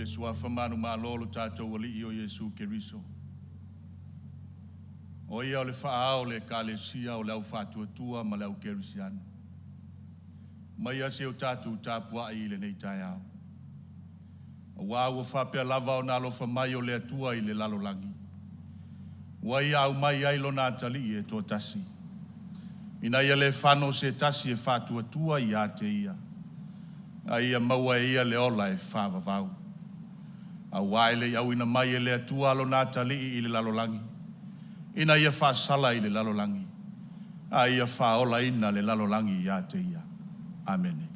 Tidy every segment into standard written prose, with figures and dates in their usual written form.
Suafa manumalo o lo tatou Alii o Iesu Keriso. O ia o le faaao o le Ekalesia o le aufaatuatua ma le aukerisiano. Maia se o tatou tapuai i lenei taeao. Aua ua faapea lava ona alofa mai o le Atua i le lalolagi, ua ia aumai ai lona Atalii e toatasi, ina ia le fano se tasi e faatuatua ia te Ia, a ia maua e ia le ola e faavavau. Aua e le i auina mai e le Atua Lona Atalii i le lalolagi, ina ia faasala i le lalolagi, a ia faaolaina le lalolagi ia te Ia. Amene.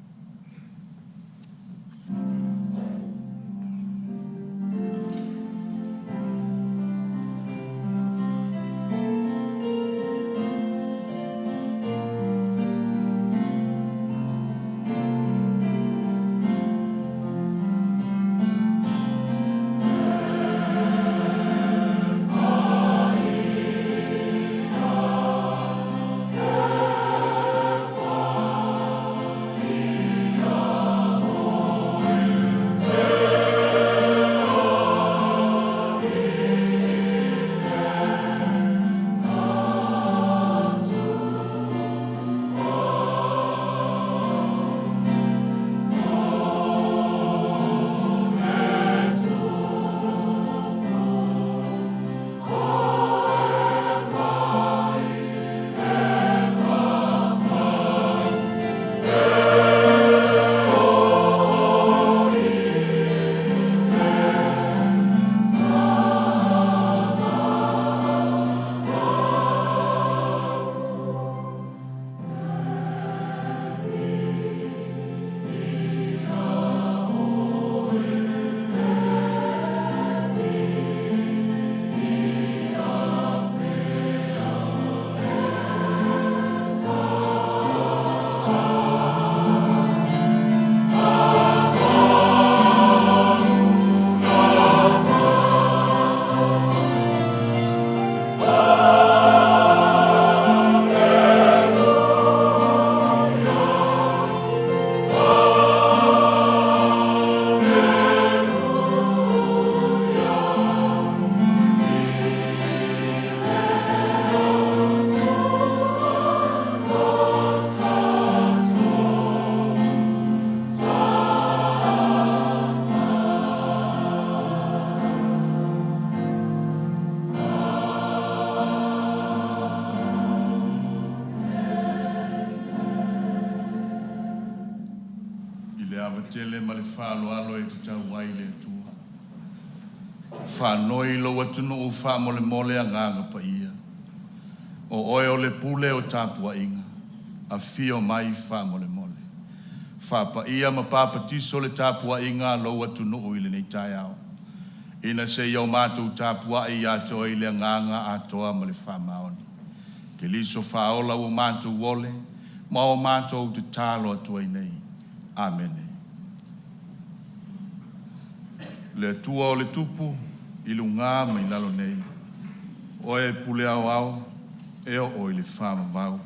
I le ava tele ma le faaaloalo e tatau ai i le Atua, faanoi i lou atunuu faamolemole Agaga Paia. O oe o le pule o tapuaiga, afio mai faamolemole. Faapaia ma papatiso le tapuaiga a lou atunuu i lenei taeao, ina se i o matou tapuai ia te oe i le agaga atoa ma le faamaoni. Keriso Faaola ua matou ole ma o matou tatalo atu ai nei. Amene. Le Atua o le Tupu i luga ma i lalo nei, oe e pule aoao e oo i le faavavau.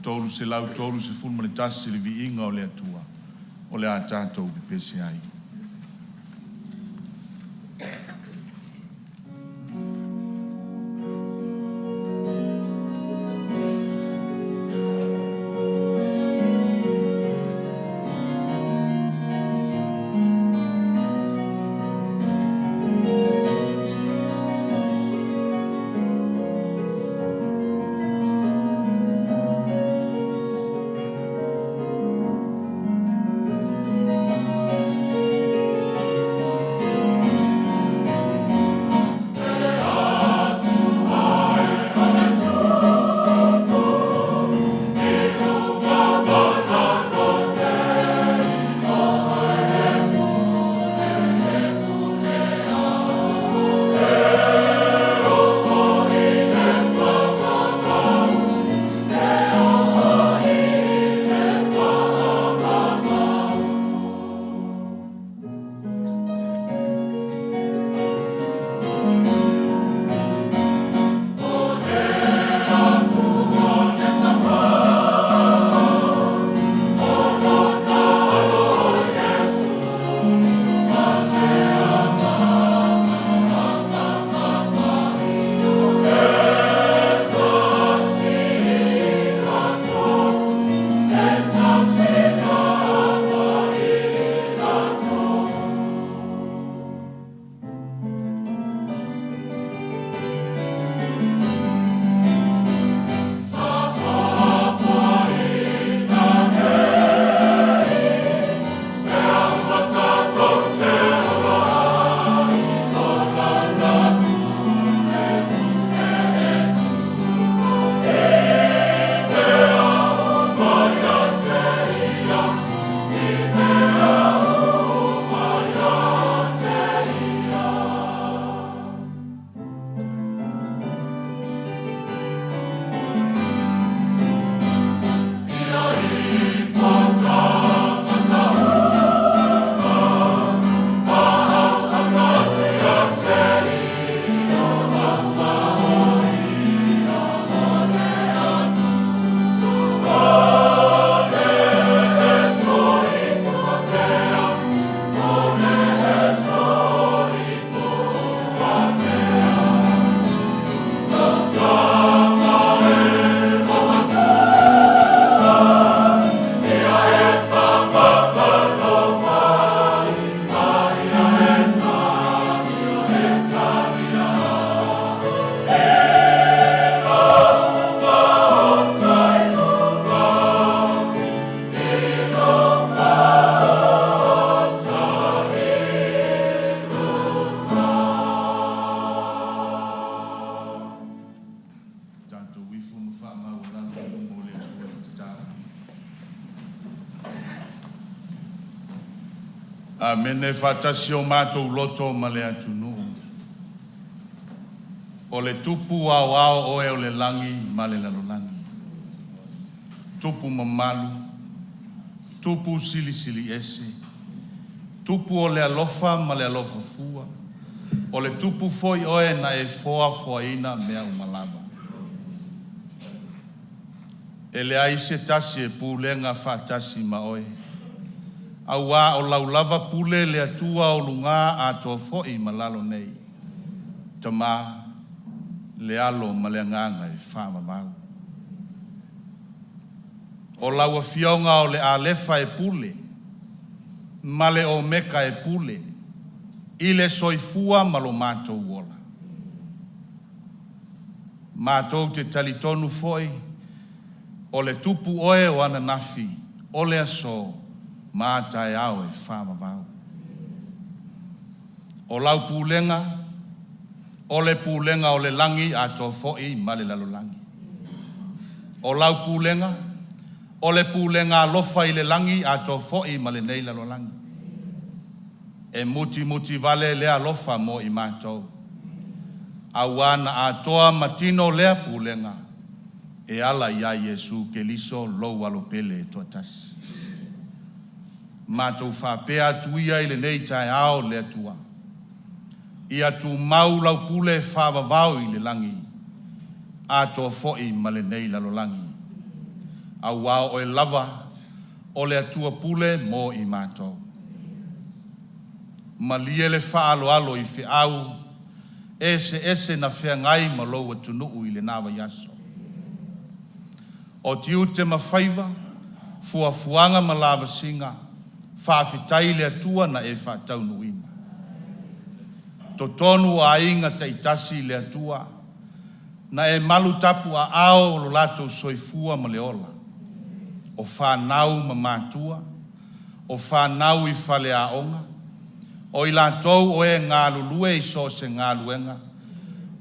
331 le viiga o le Atua o le a tatou pepese ai. Amene. Faatasi o matou loto ma le atunuu. O le tupu aoao oe o le lagi ma le lalolagi. Tupu mamalu, tupu silisili ese, tupu o le alofa ma le alofa fua, o le tupu foi oe na e foafoaina mea uma lava. E leai se tasi e pulega faatasi ma oe, auā o lau lava pule le Atua o luga atoa foi ma lalo nei, Tama, le Alo ma le Agaga e faavavau. O lau Afioga o le Alefa e pule ma le Omeka e pule i le soifua ma lo matou ola. Matou te talitonu foi o le Tupu oe o ananafi, o le aso ma a taeao e faavavau. O lau pulega, o le pulega o le lagi atoa foi ma le lalolagi. O lau pulega, o le pulega alofa i le lagi atoa foi ma lenei lalolagi. E mutimuti vale lea alofa mo i matou, auā na atoa ma tino lea pulega e ala ia Iesu Keriso lou Alo pele e toatasi. Matou faapea atu ia i lenei taeao le Atua, ia tumau lau pule faavavau i le lagi atoa foi ma lenei lalolagi, auā o Oe lava o le Atua pule mo i matou. Malie le faaaloalo i feau eseese na feagai ma lou atunuu i lena vaiaso, o tiute ma faiva, fuafuaga ma lavasiga, faafetai i le Atua na e faataunuuina. Totonu o aiga taitasi le Atua na e malutapuaaao lo latou soifua ma le ola, o fanau ma matua, o fanau i faleaoga, o i latou o e galulue i so o se galuega,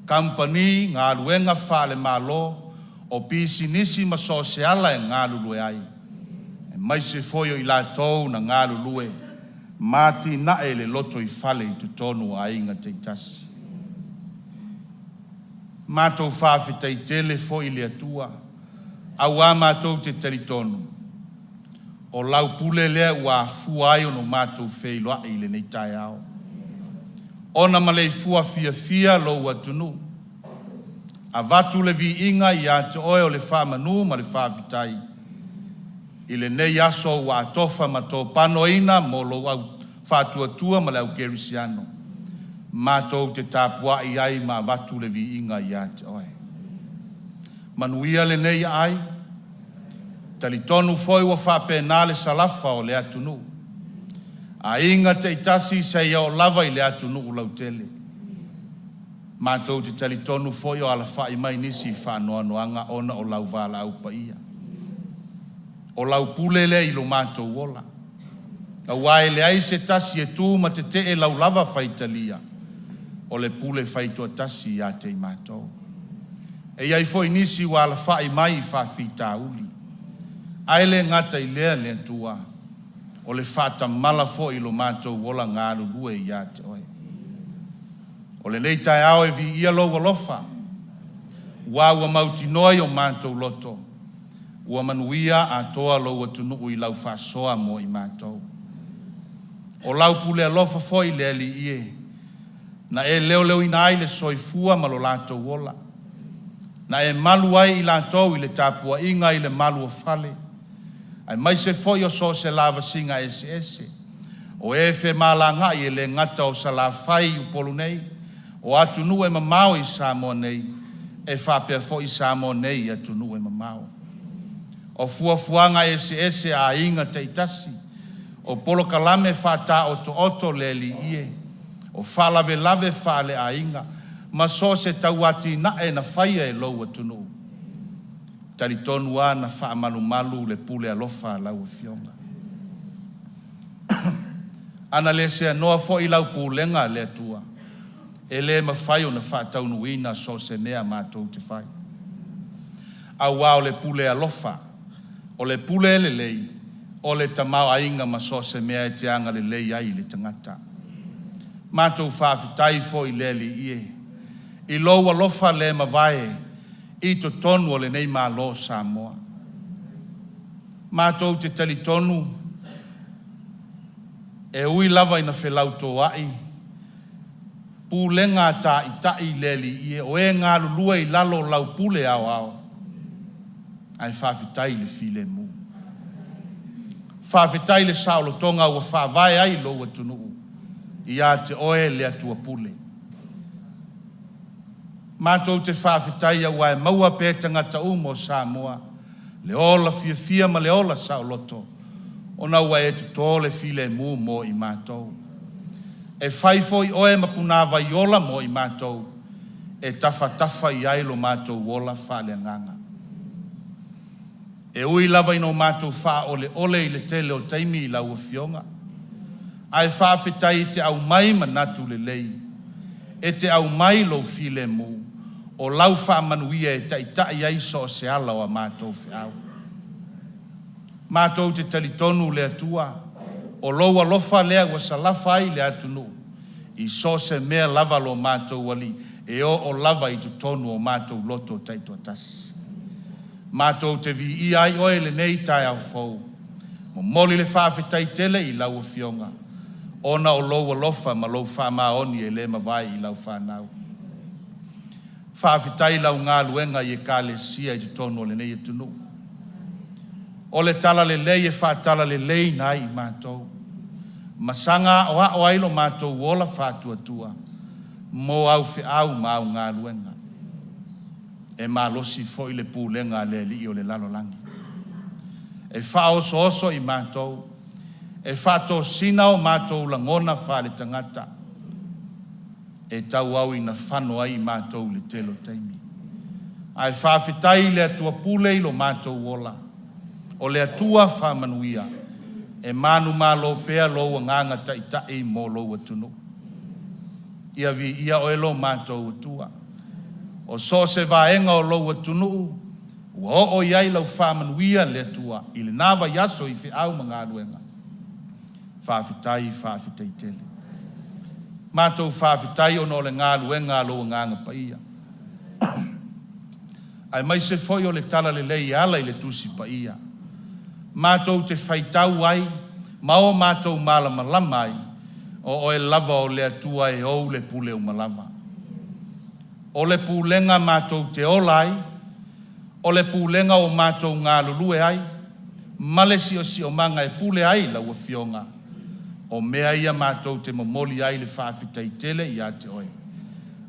kamupani, galuega faale-Malo, o pisinisi ma so o se ala e galulue ai, aemaise foi o i latou na galulue ma atinae le lotoifale i totonu o aiga taitasi. Matou faafetai tele foi i le Atua, auā matou te talitonu o lau pule lea ua afua ai ona matou feiloai i lenei taeao, ona maleifua fiafia lou atunuu, avatu le viiga ia te Oe o le faamanu ma le faafetai i lenei aso ua atofa ma topanoina mo lou au faatuatua ma le au kerisiano, matou te tapuai ai ma avatu le viiga ia te Oe. Manuia lenei aai, talitonu foi ua faapena le salafa o le atunuu, aiga taitasi seia oo lava i le atunuu lautele. Matou te talitonu foi o alafai mai nisi faanoanoaga ona o lau valaau paia. O lau pule lea i lo matou ola, aua e leai se tasi e tu ma tetee i lau lava faitalia, o le pule faitoatasi ia te i matou. E i ai foi nisi ua alafai mai i faafitauli, ae le gata i lea le Atua, o le faatamala foi i lo matou ola galulue ia te Oe. O lenei taeao e viia lou alofa, aua ua mautinoa i o matou loto, ua manuia atoa lou atunuu i lau faasoa mo i matou. O lau pule alofa foi le Alii e, na e leoleoina ai le soifua ma lo latou ola, na e malu ai i latou i le tapuaiga i le malu o fale, aemaise foi o so o se lavasiga eseese, o e femalagaai e le gata o Salafai i Upolu nei, o atunuu e mamao i Samoa nei, e faapea foi Samoa nei i atunuu e mamao. O fuafuaga eseese a aiga taitasi, o polokalame faataotooto le Alii e, o faalavelave faaleaiga, ma so o se tauatinae na faia e lou atunuu, e talitonu lava na faamalumalu le pule alofa a lau Afioga. A na le seanoa foi lau pulega le Atua, e le mafai ona faataunuuina so o se mea matou te fai, aua o le pule alofa, o le pule lelei, O le tamaoaiga ma so o se mea e te agalelei ai i le tagata. Matou faafetai foi i le Alii e, i lou alofa le mavae i totonu o lenei Malo o Samoa. Matou te talitonu e ui lava ina felautoa'i pulega a Taitai i le Alii e, o e galulue i lalo o lau pule aoao, ae faafetai i le filemu. Faafetai i le saolotoga ua faavae ai lou atunuu ia te oe le Atua pule. Matou te faafetai aua e maua pea e tagata uma o Samoa le ola fiafia ma le ola saoloto ona ua e toto le filemu mo i matou. E fai foi oe ma punavai ola mo i matou e tafatafa i ai lo matou ola faaleagaga. E ui lava ina o matou faaoleole i le tele o taimi i lau Afioga, ae faafetai e te aumai manatu lelei, e te aumai lou filemu, o lau faamanuia e taitai ai so o se ala o a matou feau. Matou te talitonu le Atua, o lou alofa lea ua salafa ai le atunuu i so o se mea lava lo matou Alii, e oo lava i totonu o matou loto taitoatasi. Matou te viia ai Oe i lenei taeao fou, momoli le faafetai tele i lau Afioga, ona o lou alofa ma lou faamaoni e le mavae i lau fanau. Faafetai i lau galuega i Ekalesia i totonu o lenei atunuu, o le talalelei e faatalaleleiina ai i matou, ma saga aoao ai lo matou ola faatuatua mo au feau ma au galuega. E malosi foi le pulega a le alii o le lalolagi e faaosooso i matou, e faatosina o matou lagona faaletagata e tauau ina fano ai i matou i le tele o taimi. Ae faafetai i le Atua pule i lo matou ola, o le Atua faamanuia, e manumalo pea lou agaga taitai mo lou atunuu. Ia viia Oe lo matou Atua, o so o se vaega o lou atunuu ua oo i ai lau faamanuia le Atua i lena vaiaso i feau ma galuega, faafetai faafetai tele. Matou faafetai ona o le galuega a lou Agaga Paia, aemaise foi o le talalelei e ala i le Tusi Paia, matou te faitau ai ma o matou malamalama ai, o Oe lava o le Atua e ou le pule uma lava. O le pulega matou te ola ai, o le pulega ua matou galulue ai ma le siosiomaga e pule ai lau Afioga, o mea ia matou te momoli ai le faafetai tele ia te Oe,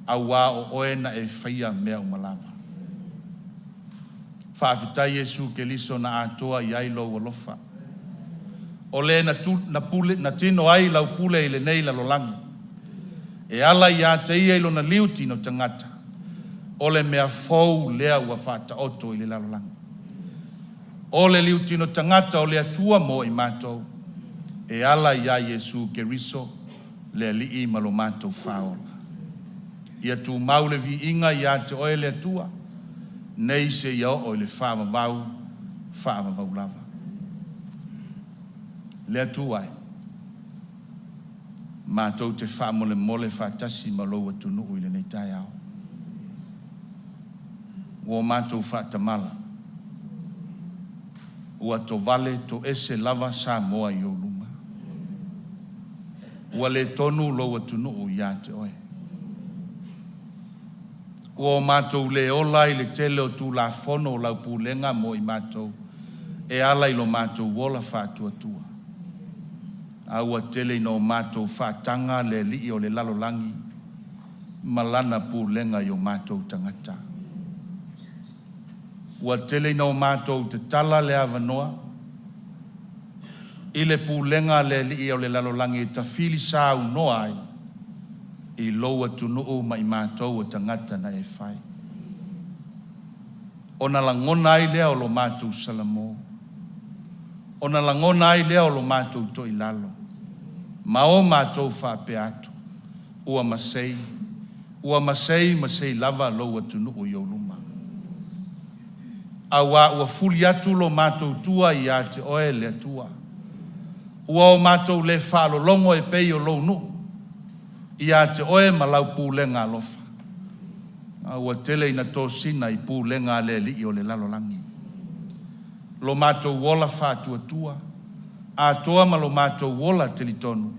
aua o Oe na e faia mea uma lava. Faafetai Iesu Keriso na atoa i ai lou alofa, o le na, tu, na, pule, na tino ai lau pule i lenei lalolagi, e ala ia te ia i lona liu tino tagata, o le mea fou lea ua faataoto i le lalolagi. O le liutino tagata o le Atua mo i matou, e ala iā Iesu Keriso le Alii ma lo matou Faaola. Ia tumau le viiga ia te Oe le Atua, nei seia oo i le faavavau, faavavau lava. Le Atua e, matou te faamolemole faatasi ma lou atunuu i lenei taeao. Ua o matou faatamala, ua tovale toese lava Samoa i ou luma. Ua le tonu lou atunuu ia te oe. Ua o matou le ola i le tele o Tulafono o lau pulega mo i matou e ala i lo matou ola faatuatua, a ua tele ina o matou faataga le alii o le lalolagi ma lana pulega i o matou tagata. Ua tele ina o matou tatala le avanoa i le pulega a le alii o le lalolagi e tafilisaunoa ai i lou atunuu ma i matou o tagata na e fai. Ona lagona ai lea o lo matou salamo, ona lagona ai lea o lo matou toilalo, ma o matou faapea atu, ua masei, ua masei masei lava lou atunuu i ou luma. Aua ua fuli atu lo matou tua ia te Oe le Atua. Ua o matou le faalologo e pei o lou nuu ia te oe ma lau pulega alofa, a ua tele ina tosina i pulega a le alii o le lalolagi. Lo matou ola faatuatua, atoa ma lo matou ola talitonu,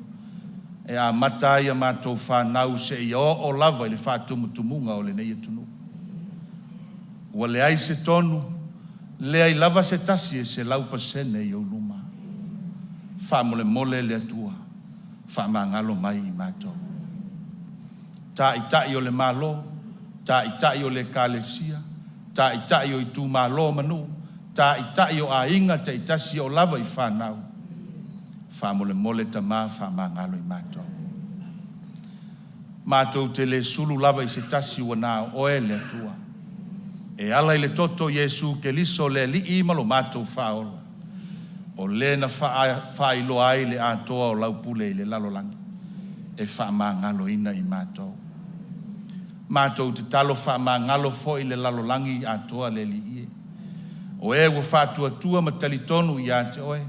e amata ai i a matou fanau seia oo lava i le faatumutumuga o lenei atunuu. Ua leai se tonu, leai lava se tasi e 100% i ou luma. Faamolemole le Atua, faamagalo mai i matou. Taitai o le Malo, Taitai o le Ekalesia, Taitai o itumalo ma nuu, Taitai o aiga taitasi e oo lava i fanau, faamolemole tama faamagalo i matou. Matou te le sulu lava i se tasi ua na o Oe le Atua, e ala i le toto o Iesu Keriso o le Alii ma lo matou Faaola, o Le na faailoa ai le atoa o lau pule i le lalolagi, e faamagaloina i matou. Matou te talo faamagalo foi le lalolagi atoa le Alii e, o e ua faatuatua ma talitonu ia te Oe,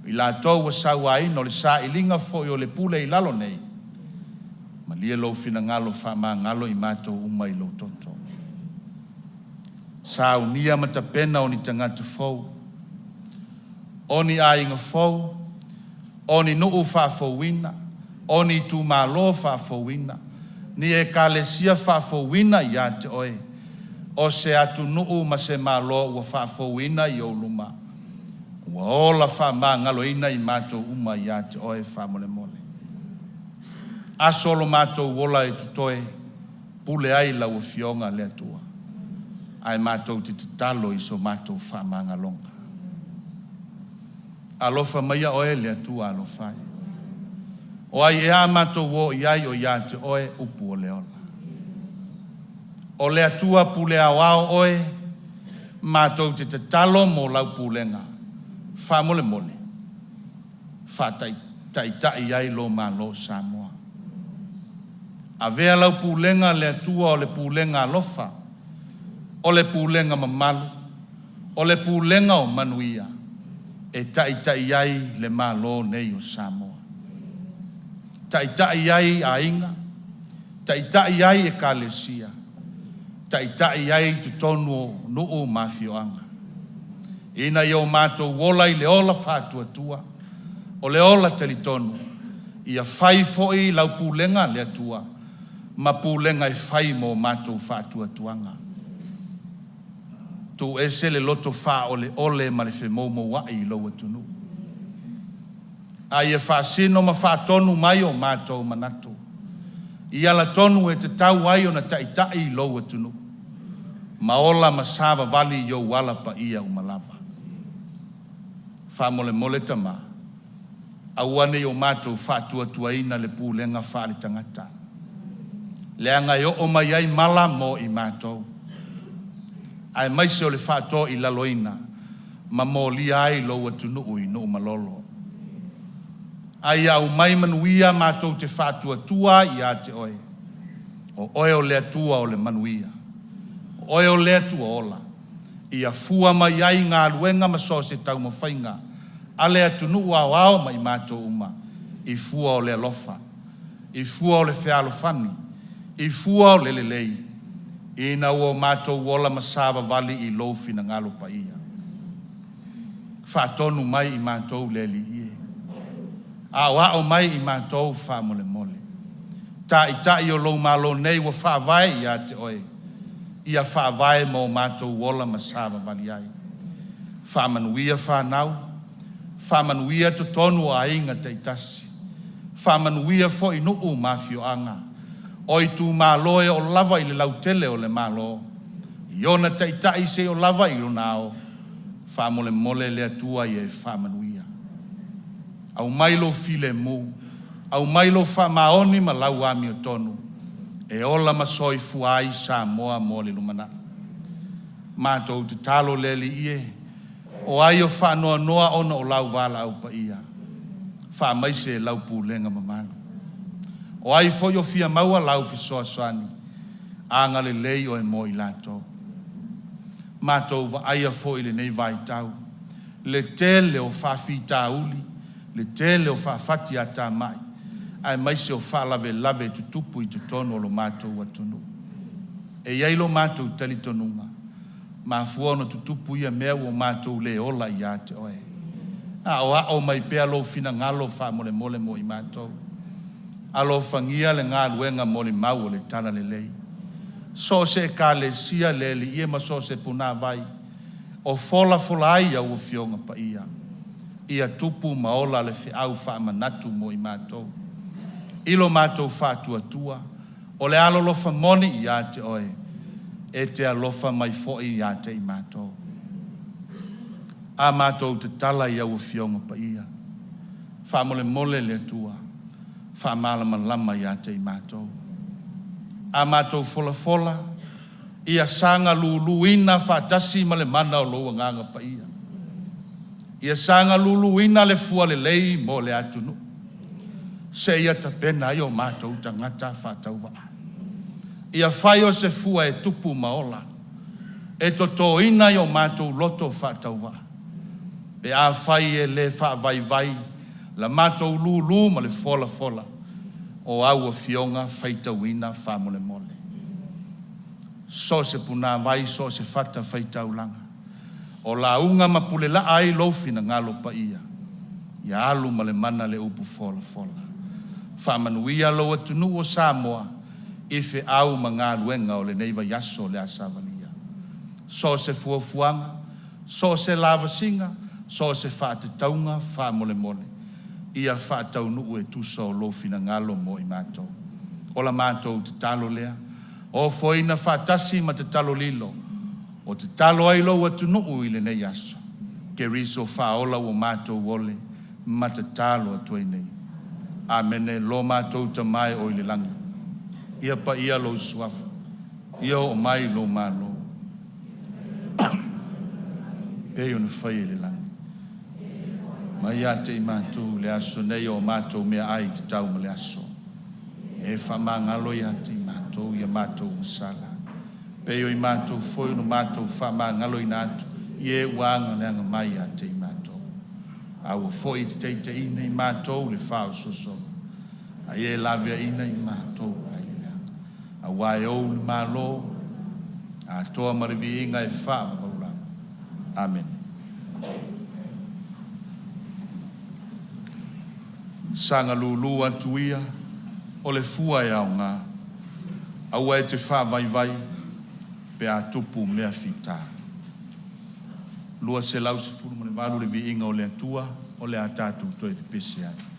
o i latou ua sauaina, o le sailiga foi o le pule i lalo nei, malie lou finagalo faamagalo i matou uma i lou toto. Saunia ma tapena o ni tagata fou, o ni aiga fou, o ni nuu faafouina, o ni itumalo faafouina, ni ekalesia faafouina ia te Oe, o se atunuu ma se Malo ua faafouina i ou luma, ua ola faamagaloina i matou uma ia te Oe faamolemole. Aso lo matou ola e totoe, pule ai lau Afioga le Atua, ae matou te tatalo i so matou faamagaloga. Alofa maia Oe le Atua alofa e. O ai ea a matou o i ai o ia te Oe upu o le ola. O le Atua pule aoao Oe, matou te tatalo mo lau pulega, faamolemole faataitai ai lo Malo o Samoa. Avea lau pulega le Atua o le pulega alofa, o le pulega mamalu, o le pulega o manuia, e taitai ai le Malo nei o Samoa. Taitai ai aiga, taitai ai ekalesia, taitai ai totonu o nuu ma afioaga, ina ia o matou ola i le ola faatuatua, o le ola talitonu, ia fai foi lau pulega le Atua ma pulega e fai mo matou faatuatuaga. Tuu ese le loto faaoleole ma le femoumouai i lou atunuu, a ia faasino ma faatonu mai o matou manatu i alatonu e tatau ai ona taitai lou atunuu ma ola ma savavali i ou ala paia uma lava. Faamolemole Tama, aua ne i o matou faatuatuaina le pulega faale-tagata, leaga e oo mai ai mala mo i matou, aemaise o le faatoilaloina ma molia ai lou atunuu i nuu malolo. A ia aumai manuia matou te faatuatua ai ia te Oe, o Oe o le Atua o le manuia, o Oe o le Atua ola, ia fua mai ai galuega ma so o se taumafaiga a le atunuu aoao ma i matou uma, i fua o le alofa, i fua o le fealofani, i fua o le lelei, ina ua matou ola ma savavali i lou finagalo paia. Faatonu mai i matou le Alii e, aoao mai i matou faamolemole. Taitai o lou Malo nei ua faavae ia te Oe, ia faavae mo matou ola ma savavali ai. Faamanuia fanau, faamanuia totonu o aiga taitasi, faamanuia foi nuu ma afioaga, o itumalo e oo lava i le lautele o le Malo, i ona taitai seia oo lava i lona ao. Faamolemole le Atua ia e faamanuia. Aumai lou filemu, aumai lou faamaoni ma lau amiotonu e ola ma soifua ai Samoa mo le lumanai. Matou tatalo le Alii e, o ai o faanoanoa ona o lau valaau paia, faamaise lau pulega mamalu. O ai foi o fia maua lau fesoasoani, agalelei oe mo i latou. Matou vaaia foi i lenei vaitau le tele o faafitauli. Le tele o faafatiatamai aemaise o faalavelave tutupu i totonu o lo matou atunuu. E i ai lo matou talitonuga, mafua ona tutupu ia mea ua matou le ola ia te Oe. Aoao mai pea Lou finagalo faamolemole mo i matou. Alofagia le galuega molimau o le Talalelei, so o se ekalesia le Alii e ma so o se punavai o folafola ai au Afioga Paia, ia tupu ma ola le feau faamanatu mo i matou. I lo matou faatuatua, o le alolofa moni ia te Oe, e te alofa mai foi ia te i matou. A matou tatala i au Afioga Paia, faamolemole le Atua, faamalamalama ia te i matou. A matou folafola, ia saga luluina faatasi ma le mana o lou Agaga Paia. Ia saga luluina le fua lelei mo le atunuu seia tapena ai o matou tagata faatauvaa. Ia fai o se fua e tupu ma ola, e totoina i o matou loto faatauvaa pe afai e le faavaivai la matou lulu ma le folafola o au afioga faitauina faamolemole. So o se punavai, so o se fatafaitaulaga o lauga ma pulelaa ai lou finagalo paia, ia alu ma le mana le upu folafola. Faamanuia lou atunuu o Samoa i feau ma galuega o lenei vaiaso o le a savalia. So o se fuafuaga, so o se lavasiga, so o se faatatauga faamolemole, ia faataunuu e tusa o lou finagalo mo i matou. O la matou tatalo lea, ofoina faatasi ma tatalo lilo o tatalo ai lou atunuu i lenei aso, Keriso faaola ua matou ole ma tatalo atu ai nei. Amene. Lo matou Tama e oo i le lagi, ia paia lou Suafa, ia oo mai lou Malo, pei ona faia i le lagi. Mai ia te i matou i le aso nei o matou meaai tatau mo le aso. E faamagalo ia te i matou ia matou sala, pei o i matou foi no matou faamagaloina atu i e ua aga mai ia te i matou. Aua foi e te taitaiina i matou i le faaosoosoga, a ia laveaiina i matou mai le leaga. Aua e ou le Malo, atoa ma le viiga e faavavau lava. Amene. Saga lulu atu ia o le fua e aoga, aua e te faavaivai pe a tupu mea fita. 218 le Viiga o le Atua o le a tatou toe pepese ai.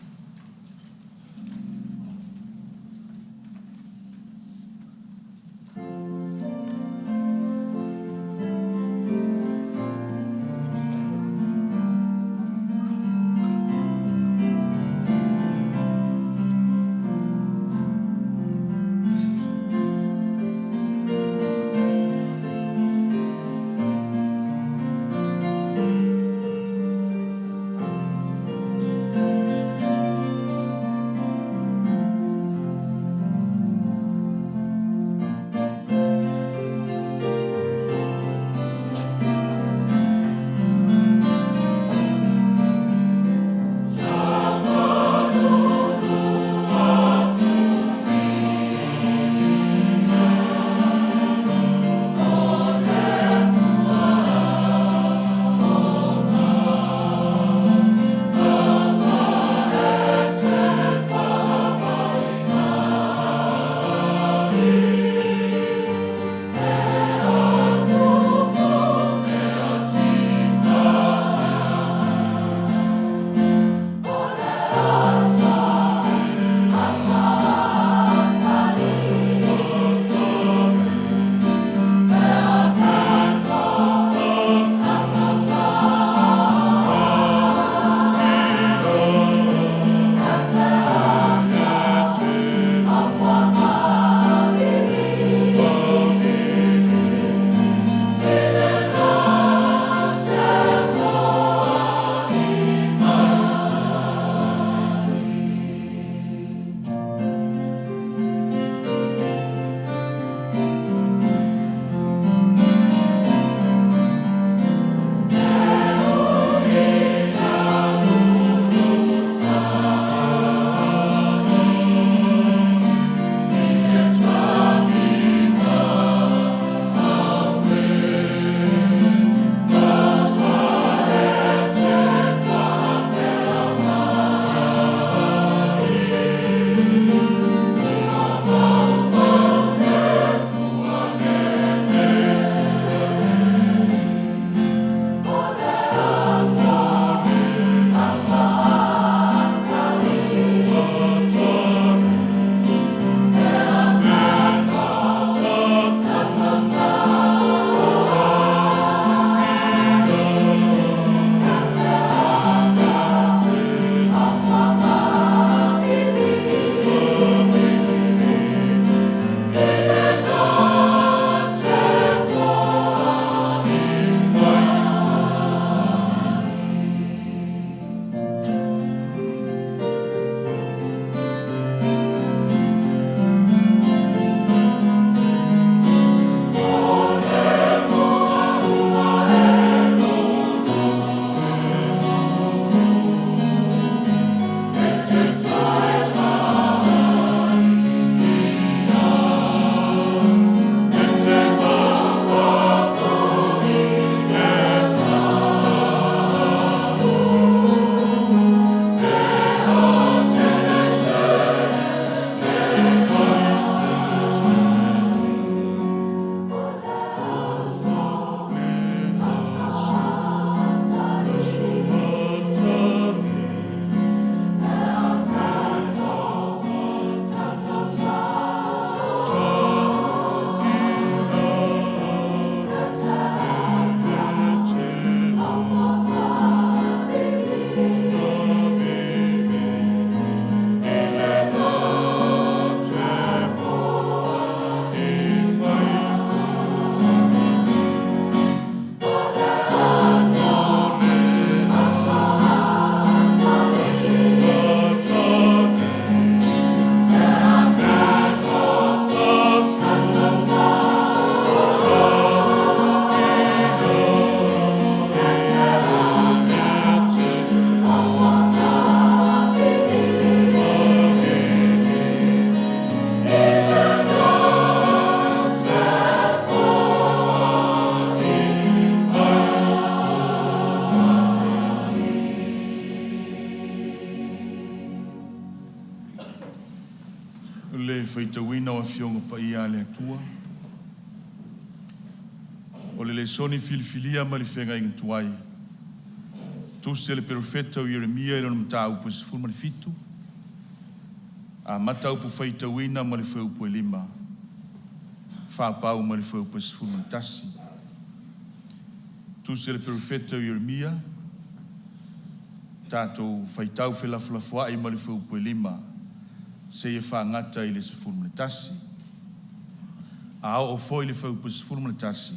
faitauina o Afioga Paia a le Atua, o le lesoni filifilia mai le Feagaiga Tuai, tusi a le Perofeta o Ieremia i lona mataupu e 17, amata upu faitauina mai le fuaiupu e 5, faapau mai le fuaiupu e 11. Tusi a le Perofeta o Ieremia, tatou faitau felafolafoai mai le fuaiupu e 5 seia fagata i le 11. A oo foi i le fuaiupu e 11,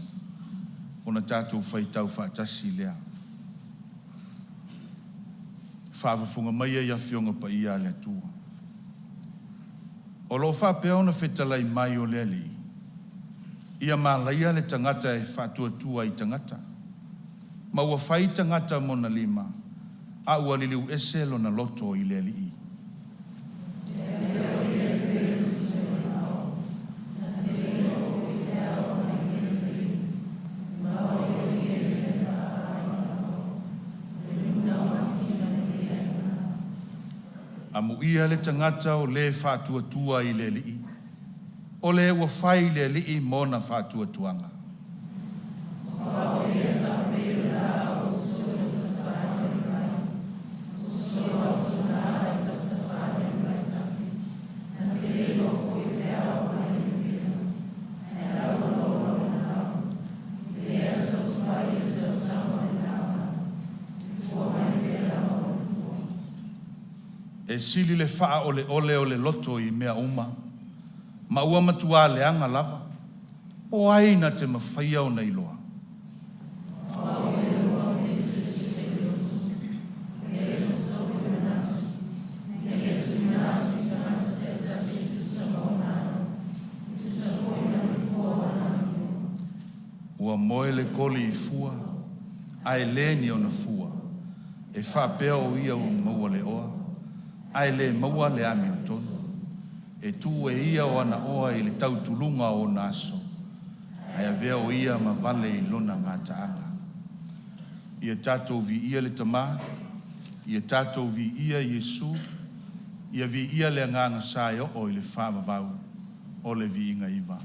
ona tatou faitau faatasi lea. Faafofoga maia i Afioga Paia a le Atua, o lo o faapea ona fetalai mai o le Alii, ia malaia le tagata e faatuatua i tagata, ma ua fai tagata ma ona lima, a ua liliu ese lona loto i le Alii. Amuia le tagata o le faatuatua i le Alii, o le ua fai le Alii ma ona faatuatuaga. E sili le faaoleole o le loto i mea uma, ma ua matua leaga lava. Po o ai na te mafaia ona iloa? Ua moe le koli i fua, ae le ni ona fua, e faapea o ia ua maua le oa, ae le maua le amiotonu. E tuu e ia o ana oa i le tautuluga o ona aso, ae avea o ia ma vale i lona gataaga. Ia tatou viia le Tama, ia tatou viia Iesu, ia viia le Agaga Sa e oo i le faavavau, o le viiga iva.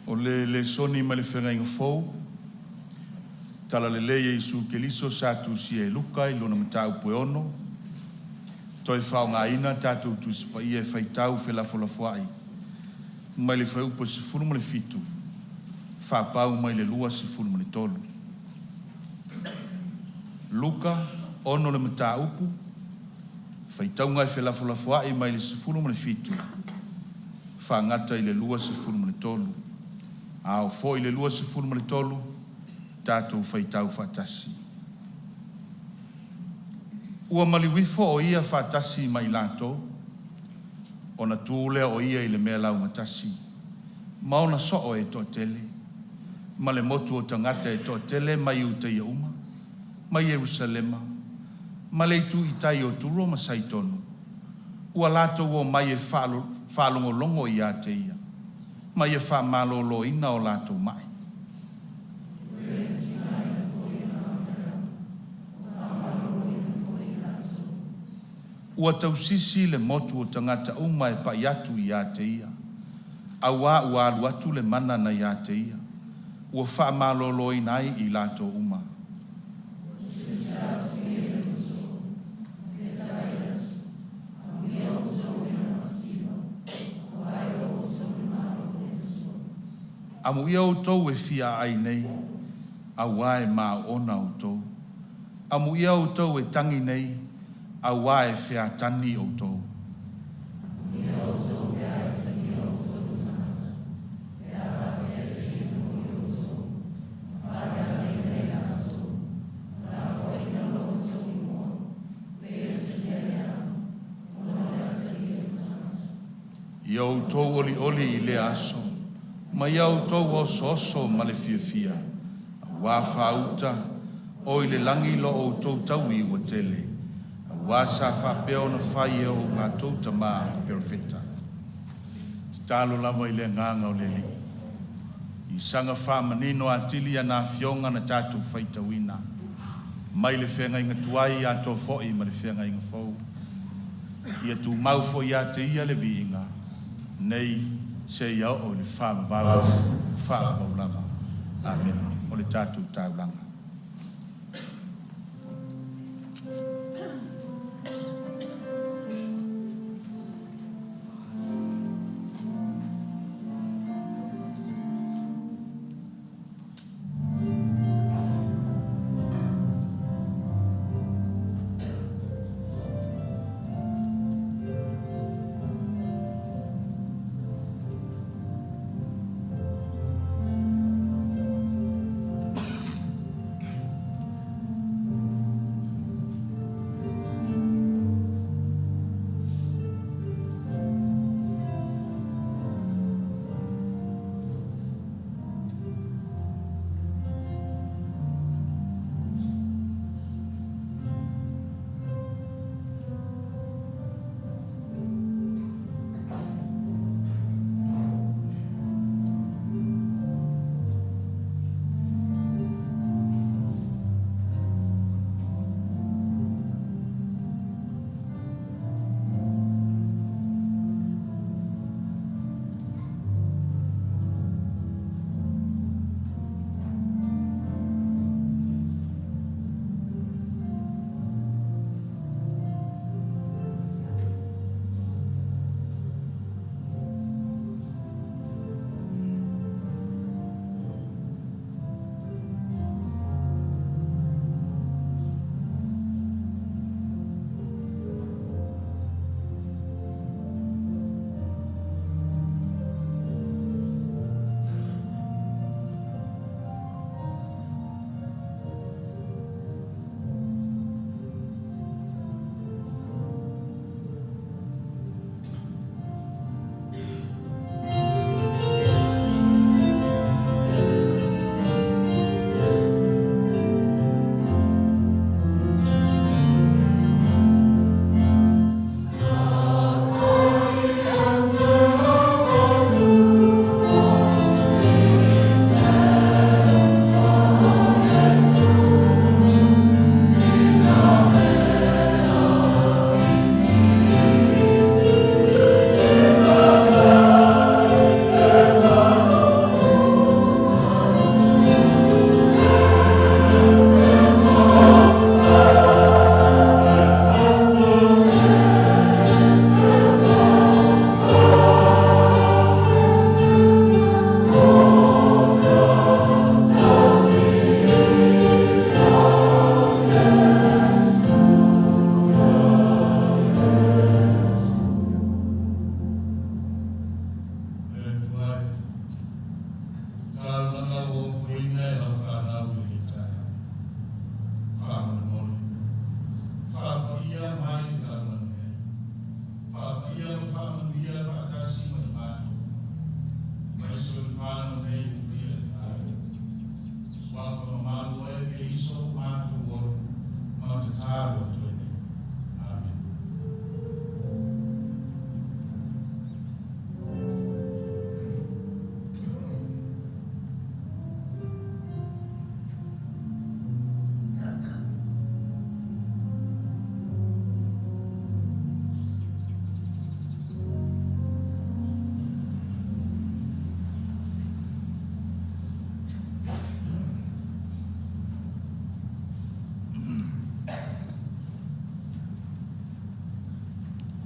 O le lesoni mai le Feagaiga Fou, Talalelei e Iesu Keriso sa tusia e Luka i lona mataupu e 6, toe faaaogaina tatou Tusi Paia e faitau felafolafoai mai le fuaiupu e 17 faapau mai le 23. Luka 6 le mataupu, faitauga e felafolafoai mai le 17 faagata i le 23. A oo foi i le 23, tatou faitau faatasi. Ua maliu ifo o ia faatasi ma i latou, ona tu lea o ia i le mea laugatasi ma ona soo e toatele, ma le motu o tagata e toatele mai Iutaia uma, mai Yelusalema, ma le itu i tai o Turo ma Saitonu, ua latou omai e faalogologo ia te ia, ma ia faamaloloina o latou ma'i. Ua tausisi le motu o tagata uma e pai atu ia te ia, auā ua alu atu le mana na ia te ia, ua faamaloloina ai i latou uma. Amuia outou e fiaai nei, auā e maoona outou. Amuia outou e tagi nei, auā e featani outou. Ia outou olioli i lea aso, ma ia outou osooso ma le fiafia, auā faauta o i le lagi lo outou taui ua tele, auā sa faapea ona fai e o latou tamā perofeta. Tatalo lava i le agaga o le Alii. I saga faamanino atili ana afioga na tatou faitauina mai le feagaiga tuai atoa foi ma le feagaiga fou. Ia tumau foi ia te ia le viiga, nei seia oo i le faavavau faavavau lava. Amene. O le tatou taulaga.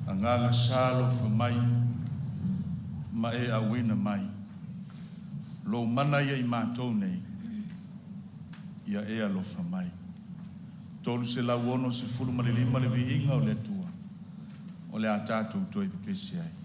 Agaga sa alofa mai ma e auina mai. Lou mana ia i matou nei, ia e alofa mai. 365 le viiga o le Atua, o le a tatou toe pepesi ai.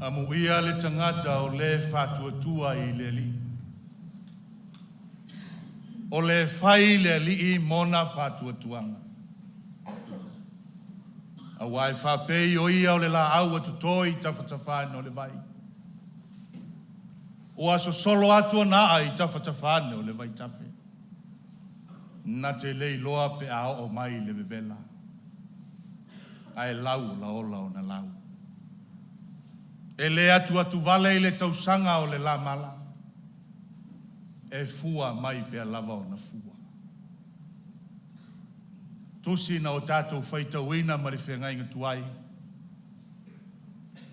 Amuia le tagata o le faatuatua i le Alii, o le fai i le Alii mona faatuatuaga. Aua e faapei o ia o le laau a toto i tafatafa ane o le vai, ua sosolo atu ana aa i tafatafa ane o le vaitafe, na te le iloa pe a oo mai le vevela, ae lau olaola ona lau. E le atuatuvale i le tausaga o le lamala, e fua mai pea lava ona fua. Tusi na o tatou faitauina ma le feagaiga tuai,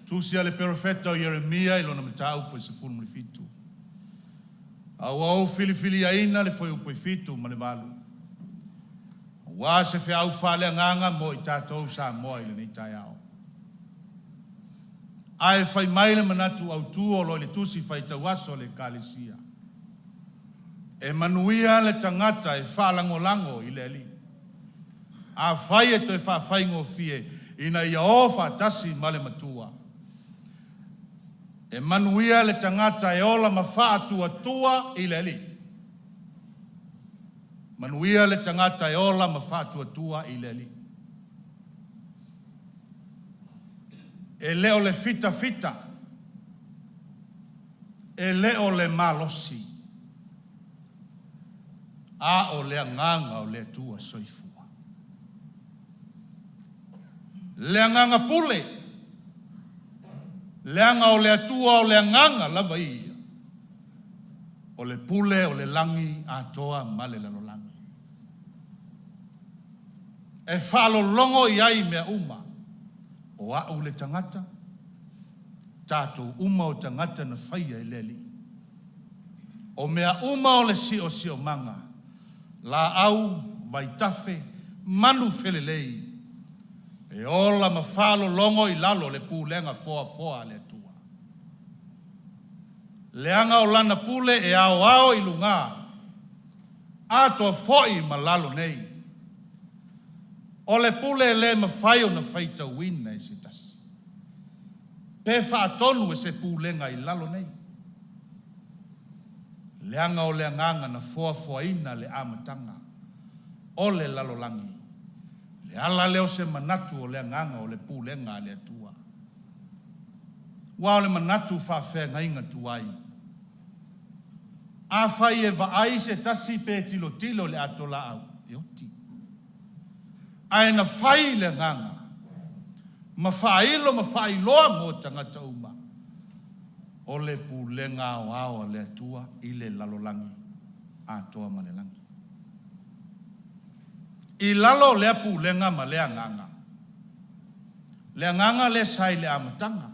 tusi a le perofeta o Ieremia i lona mataupu e 17, a ua ou filifiliaina le fuaiupu e 7 ma le 8, aua se feau faaleagaga mo i tatou Samoa i lenei taeao. Ae fai mai le manatu autu o lo o i le tusi faitau aso a le Ekalesia, e manuia le tagata e faalagolago i le Alii. Afai e toe faafaigofie ina ia o faatasi ma le Matua, e manuia le tagata e ola ma faatuatua i le Alii. Manuia le tagata e ola ma faatuatua i le Alii. E le o le fitafita, e le o le malosi, a o le agaga o le Atua Soifua. Le agaga pule, leaga o le Atua o le agaga lava ia, o le pule o le lagi atoa ma le lalolagi. E faalologo i ai mea uma, o au le tagata, tatou uma o tagata na faia e le Alii. O mea uma o le siosiomaga, laau, vaitafe, manu felelei, e ola ma faalologo i lalo o le pulega foafoa a le Atua. Leaga o Lana pule e aoao i luga atoa foi ma lalo nei. O le pule e le mafai ona faitauina e se tasi, pe faatonu e se pulega i lalo nei, leaga o le agaga na foafoaina le amataga o le lalolagi, le ala lea o se manatu o le agaga o le pulega a le Atua. Aua o le manatu faafeagaiga tuai, afai e vaai se tasi pe tilotilo i le atolaau, e oti. Ae na fai le agaga ma faailo ma faailoa mo tagata uma, o le pulega aoao a le Atua i le lalolagi atoa ma le lagi. I lalo o lea pulega ma lea agaga, le agaga lea sa i le amataga,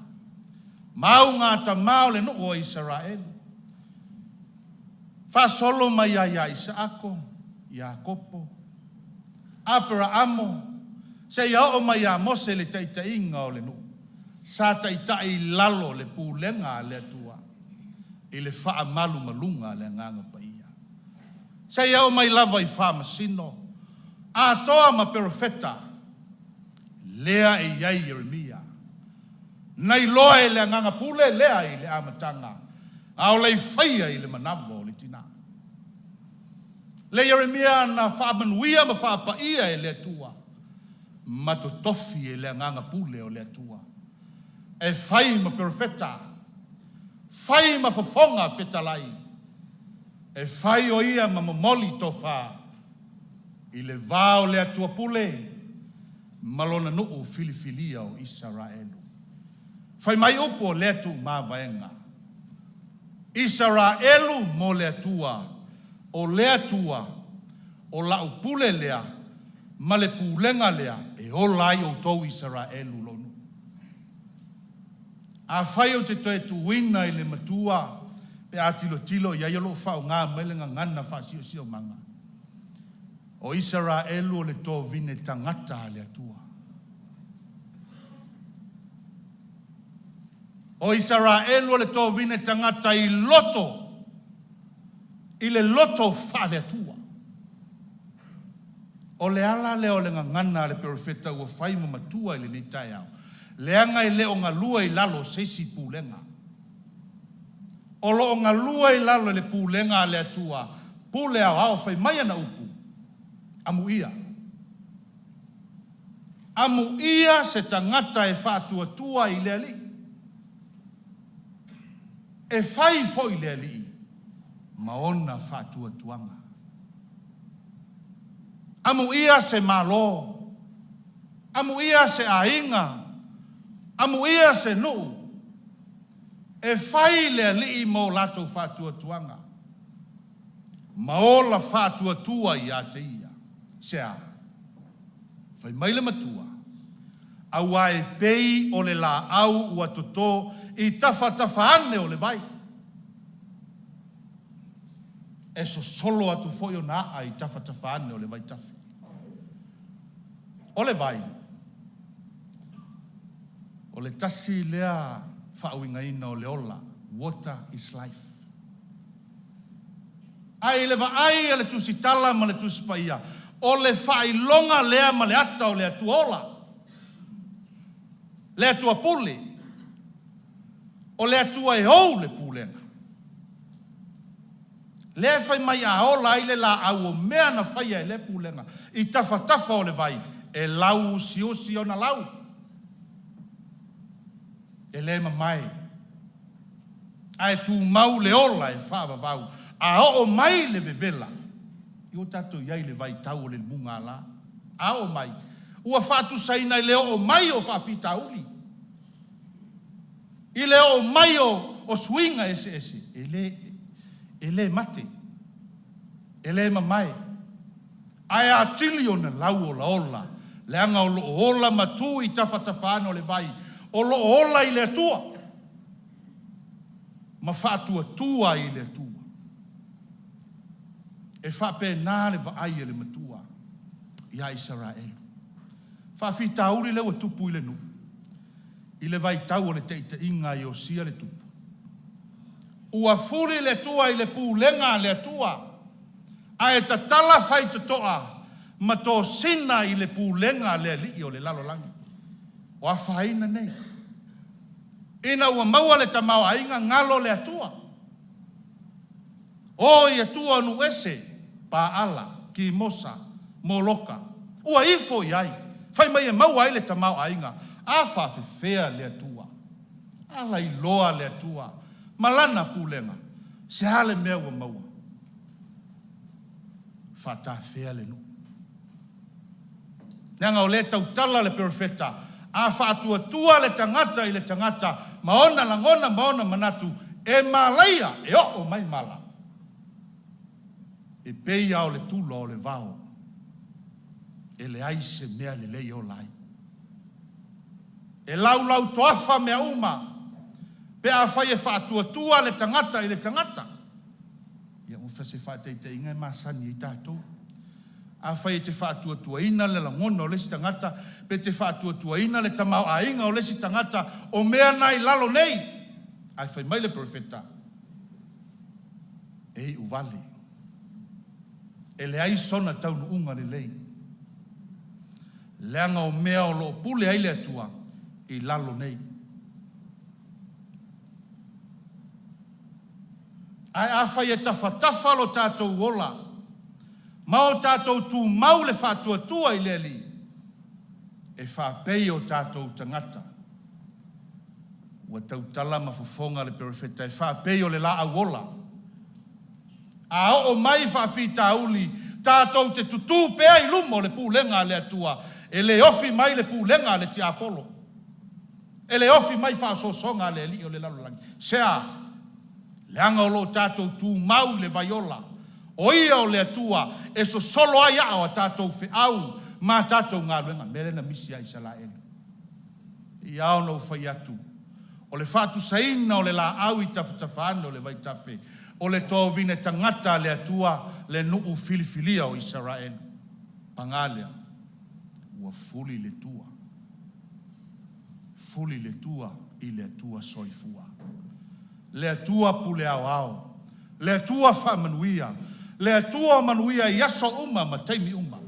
maugata o le nuu o Isaraelu, faasolo mai lava ia Isaako, Iakopo, Aperaamo, seia oo mai ia Mose i le taitaiga o le nuu, sa taitai i lalo o le pulega a le Atua i le faamalumaluga a le Agaga Paia, seia oo mai lava i Faamasino, atoa ma Perofeta, lea e i ai Ieremia, na iloa e le agaga pule lea i le amataga, a o le i faia i le manava o le tina. Le Ieremia na faamanuia ma faapaia e le Atua ma totofi e le agaga pule o le Atua e fai ma perofeta, fai ma fofoga fetalai, e fai o ia ma momoli tofa i le va o le Atua pule ma lona nuu filifilia o Isaraelu. Fai mai upu o lea tuumavaega, Isaraelu mo le Atua, o le Atua, o lau pule lea ma le pulega lea e ola ai outou Isaraelu lou nuu. Afai ou te toe tuuina i le matua pe a tilotilo i ai o lo o faaaoga mai le gagana faa-siosiomaga, o Isaraelu o le tovine tagata a le Atua. O Isaraelu o le tovine tagata i loto, i le loto faale-Atua. O le ala lea o le gagana a le perofeta ua fai ma matua i lenei taeao, Leaga e le o galue i lalo o se isi pulega. O lo o galue i lalo i le pulega a le Atua, pule aoao fai mai ana upu, amuia. Amuia se tagata e faatuatua i le Alii, e fai foi le Alii ma ona faatuatuaga. Amuia se Malo, amuia se aiga, amuia se nuu, e fai le Alii ma o latou faatuatuaga, ma ola faatuatua ia te ia. Se a? Fai mai le matua, aua e pei o le laau ua toto i tafatafa ane o le vai, e sosolo atu foi ona aa i tafatafa ane o le vaitafe. O le vai, o le tasi lea faauigaina o le ola, water is life. Ae i le vaai a le Tusitala ma le Tusi Paia, o le faailoga lea ma le ata o le Atua ola, le Atua pule, o le Atua e ou le pulega. Lea e fai mai a ola ai le laau o mea na faia e lea pulega i tafatafa o le vai, e lauusiusi ona lau, e le mamae, ae tumau le ola e faavavau. A oo mai le vevela, ia ua tatou i ai i le vaitau o le mugala, a oo mai, ua faatusaina i le oo mai o faafitauli, i le oo mai o suiga eseese, e le e le mate, e le mamae, ae atili ona lau olaola, leaga o lo o ola ma tu i tafatafa ane o le vai, o lo o ola i le Atua ma faatuatua i le Atua. E faapena le vaai a le Matua ia Isaraelu. Faafitauli lea ua tupu i le nuu i le vaitau o le taitaiga a Iosia le tupu. Ua fuli le tua i le pulega a le Atua, ae tatala faitotoa ma tosina i le pulega a le alii o le lalolagi. O afaina nei, ina ua maua le tamaoaiga, galo le Atua. O i atua o nuu ese, Paala, Kimosa, Moloka, ua ifo i ai, fai mai e maua ai le tamaoaiga. A faafefea le Atua? A lailoa le Atua ma Lana pulega? Se a le mea ua maua? Faatafea le nuu. Leaga o lea e tautala le perofeta, a faatuatua le tagata i le tagata ma ona lagona ma ona manatu, e malaia, e oo mai mala. E pei lava o le tula o le vao, e leai se mea lelei e ola ai. E laulautoafa mea uma pe afai e faatuatua le tagata i le tagata. Ia, mo se faataitaiga e masani ai tatou. Afai e te faatuatuaina le lagona o le isi tagata, pe te faatuatuaina le tamaoaiga o le isi tagata, o mea na i lalo nei. Ae fai mai le Perofeta, e iu vale, e leai sona taunuuga lelei, leaga o mea o lo o pule ai le Atua i lalo nei. Ae afai e tafatafa lo tatou ola ma o tatou tumau le faatuatua i le Alii, e faapei o tatou tagata ua tautala ma fofoga le Perofeta e faapei o le laau ola. A oo mai faafitauli, tatou te tutu pea i luma o le pulega a le Atua, e le ofi mai le pulega a le tiapolo, e le ofi mai faaosoosoga a le alii o le lalolagi. Se a? Leaga o lo o tatou tumau i le vai ola, o Ia o le Atua e sosolo ai aa o a tatou feau ma a tatou galuega. O le mea lea na misi ia Isaraelu. E pei lava ona ou fai atu, o le faatusaina o le laau i tafatafa ane o le vaitafe, o le toa-vavine tagata a le Atua le nuu filifilia o Isaraelu. Paga lea, ua fuli le tua, fuli le tua i le Atua Soifua, le Atua pule aoao, le Atua faamanuia, le Atua o manuia i aso uma ma taimi uma.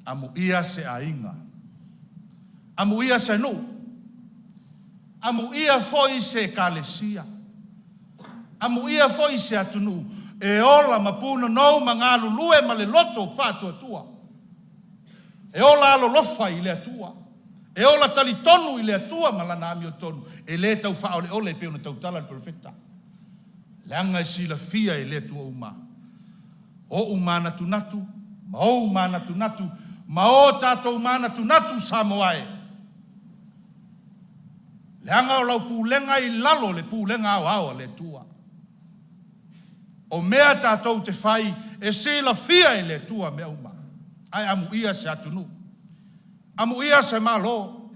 Amuia se aiga. Amuia se nuu, amuia foi se ekalesia, amuia foi se atunuu e ola ma punonou ma galulue ma le loto faatuatua, e ola alolofa i le Atua, e ola talitonu i le Atua ma Lana amiotonu, e le tau faaoleole e pei ona tautala le Perofeta, leaga e silafia e le Atua uma o'u manatunatu ma ou manatunatu ma o tatou manatunatu Samoa e, leaga o lau pulega e i lalo o le pulega aoao a le Atua. O mea tatou te fai, e silafia e le Atua mea uma. Ae amuia se atunuu, amuia se Malo,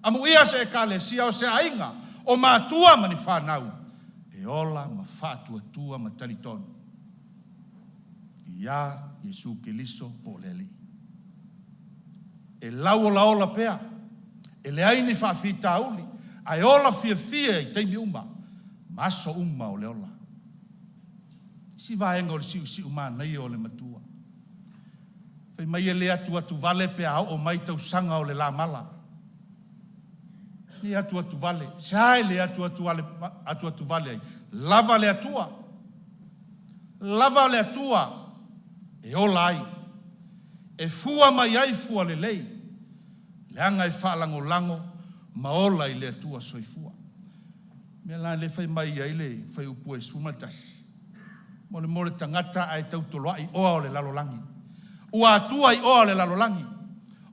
amuia se Ekalesia, o se aiga, o matua ma ni fanau, e ola ma faatuatua ma talitonu ia Iesu Keriso po o le Alii. E lauolaola pea, e leai ni faafitauli, ae ola fiafia i taimi uma ma aso uma o le ola. Isi vaega o le siusiu manaia o le matua, fai mai e le atuatuvale pe a oo mai tausaga o le lamala. E le atuatuvale. Se a le atuatuvale ai? Lava le Atua, lava le Atua e ola ai, e fua mai ai fua lelei, leaga e faalagolago ma ola i le Atua soifua. O le mea la lea e fai mai ai le fuaiupu 11, mo le tagata ae tautualuai oa o le lalolagi, ua atua i oa o le lalolagi,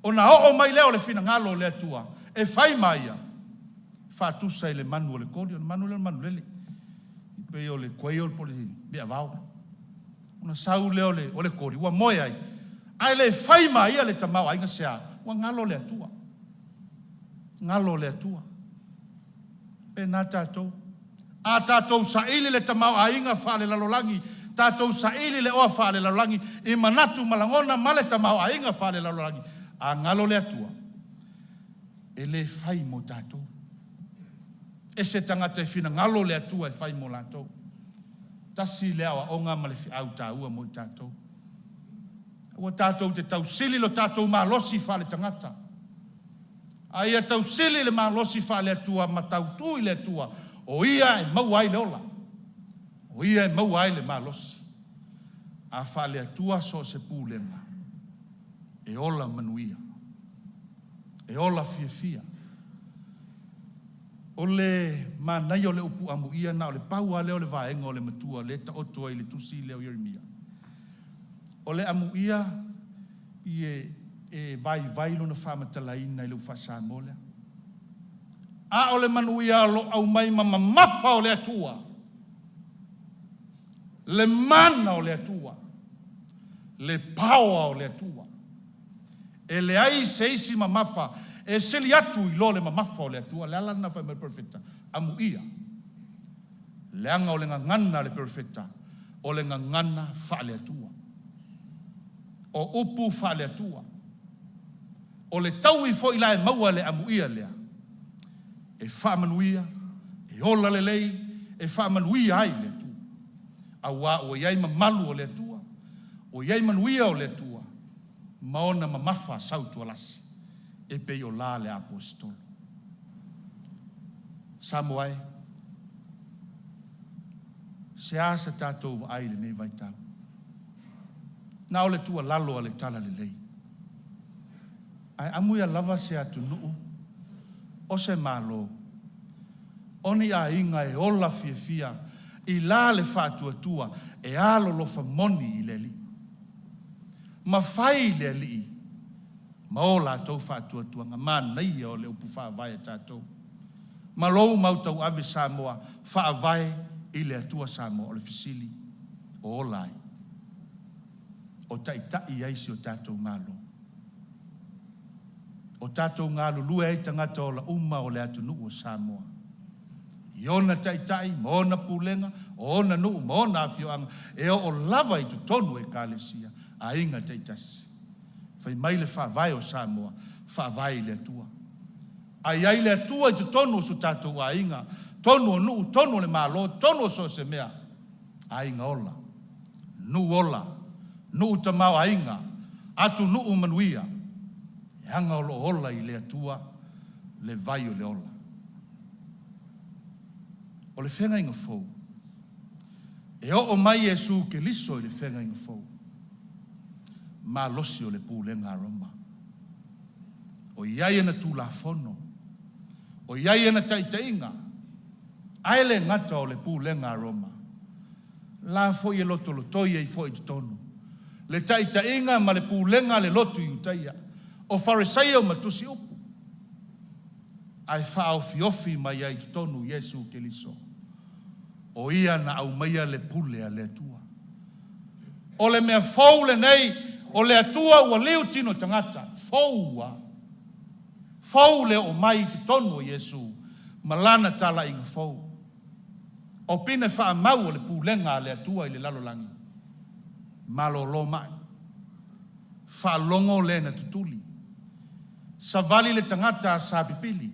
ona oo mai lea o le finagalo o le Atua e fai ma ia, faatusa i le manu o le koli. O le manu lea o le manulele, e pei o le quail po o le meavao. Ona sau lea o le koli ua moe ai, ae le fai ma ia le tamaoaiga se a? Ua galo le Atua, galo le Atua. E faapena tatou. A tatou saili le tamaoaiga faalelalolagi, tatou saili le oa faalelalolagi i manatu ma lagona ma le tamaoaiga faalelalolagi, a galo le Atua, e le fai mo tatou. E ese tagata e finagalo le Atua e fai mo latou. Tasi lea aoaoga ma le feau taua mo i tatou. Aua tatou te tausili lo tatou malosi faaletagata, a ia tausili le malosi faale-Atua ma tautu i le Atua, o Ia e maua ai le ola, o Ia e maua ai le malosi. A faale-Atua so o se pulega, e ola manuia, e ola fiafia. O le manaia o le upu amuia, na o le pau lava lea o le vaega o le matua o lea e taoto ai i le tusi lea o Ieremia. O le amuia e e vaivai lona faamatalaina i le faa-Samoa lea. A o le manuia o lo o aumai ma mamafa o le Atua, le mana o le Atua, le paoa o le Atua. E leai se isi mamafa e sili atu i lo le mamafa o le Atua. O le ala lena fai mai ai le Perofeta, amuia, leaga o le gagana a le Perofeta, o le gagana faale-Atua. O upu faale-Atua. O le taui foi la e maua e le amuia lea, e faamanuia, e ola lelei, e faamanuia ai le Atua, aua ua i ai mamalu o le Atua, ua i ai manuia o le Atua, ma ona mamafa sautualasi, e pei o la le Aposetolo. Samoa e, se a sa tatou vaai i lenei vaitau? Na o le tuualalo a le Talalelei, ae amuia lava se atunuu, o se Malo, o ni aiga e ola fiafia i la le faatuatua e alolofa moni i le Alii, ma fai le Alii ma o latou faatuatuaga. Manaia o le upu faavae a tatou, ma lou mau tauave Samoa, faavae i le Atua Samoa. O le fesili, o ola ai? O taitai ai si o tatou Malo? O tatou galulue ai tagata ola uma o le atunuu o Samoa i ona taitai ma ona pulega, o ona nuu ma ona afioaga, e oo lava i totonu o ekalesia, aiga taitasi. Fai mai le Faavae o Samoa, faavae i le Atua. A i ai le Atua i totonu o so tatou aiga, totonu o nuu, totonu o le Malo, totonu o so o se mea, aiga ola, nuu ola, nuu tamaoaiga, atunuu manuia, leaga o lo o ola i le Atua. Le vai o le ola. O le feagaiga fou, e oo mai Iesu Keriso i le feagaiga fou, malosi o le pulega a Roma. O i ai ana Tulafono, o i ai ana taitaiga, ae le gata o le pulega a Roma, la foi e lotolotoi ai foi i totonu le taitaiga ma le pulega a le lotu Iutaia, o Farisaio ma tusiupu, ae faaofiofi mai ai i totonu Iesu Keriso, o Ia na aumaia le pule a le Atua. O le mea fou lenei, o le Atua ua liu tino tagata, fou ua fou le oo mai i totonu o Iesu ma Lana talaiga fou. O pine faamau o le pulega a le Atua i le lalolagi, malolo mai, faalogo le na tutuli, savali le tagata sa pipili,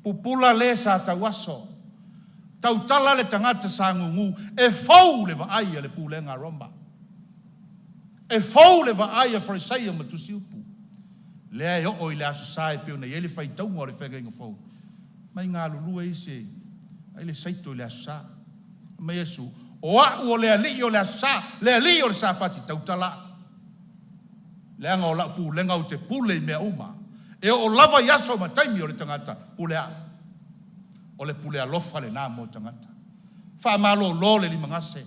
pupula le sa tauaso, tautala le tagata sa gugu. E fou le vaai a le pulega a Roma. E fou le vaai a Farisaio ma Tusiupu, lea e oo i le Aso Sa e pei ona i ai le faitauga o le Feagaiga Fou, omai galulue isi e ai le saito i le Aso Sa. Fai mai Iesu, “O a'u o le Alii o le Aso Sa, le Alii o le Sapati, tautala a'u, leaga o lau pulega ou te pule i mea uma, e oo lava i aso ma taimi o le tagata, pule a'u. O le pule alofa lena mo tagata. Faamalolo le limagase.